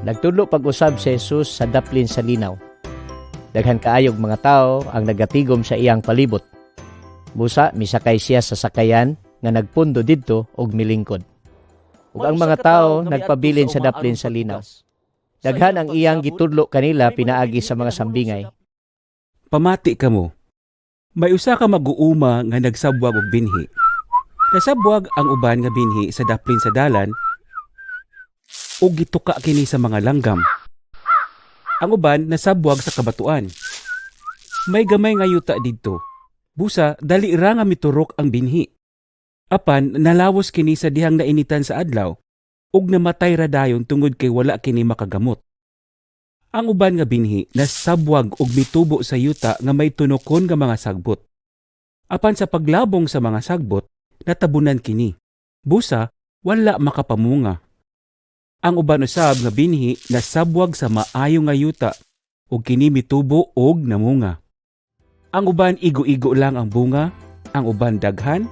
Nagtudlo pag-usab si Jesus sa daplin sa linaw. Daghan kaayog mga tao ang nagatigom sa iyang palibot. Busa misakay siya sa sakayan nga nagpundo didto og milingkod. Ug May ang usa mga ka tao tawo nga miadto nagpabilin sa sa uma daplin aron sa linaw. paghugas. Sa Daghan iyang ang iyang pagsabot, gitudlo kanila may mga pinaagi binhi sa nga mga nahulog sa sambingay. daplin. Pamati kamo. May usa ka mag-uuma nga nagsabwag og binhi. Nasabwag ang uban nga binhi sa daplin sa dalan ug gituka kini sa mga langgam. Ang uban nasabwag sa kabatuan. May gamay nga yuta didto. Busa dali ra nga miturok ang binhi. Apan nalawos kini sa dihang nainitan sa adlaw ug namatay ra dayon tungod kay wala kini makagamot. Ang uban nga binhi nasabwag og mitubo sa yuta nga may tunokon nga mga sagbot. Apan sa paglabong sa mga sagbot, natabunan kini. Busa, wala makapamunga. Ang uban usab nga binhi nasabwag sa maayo nga yuta ug kini mitubo og namunga. Ang uban igo-igo lang ang bunga, ang uban daghan,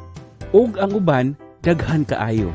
ug ang uban daghan kaayo.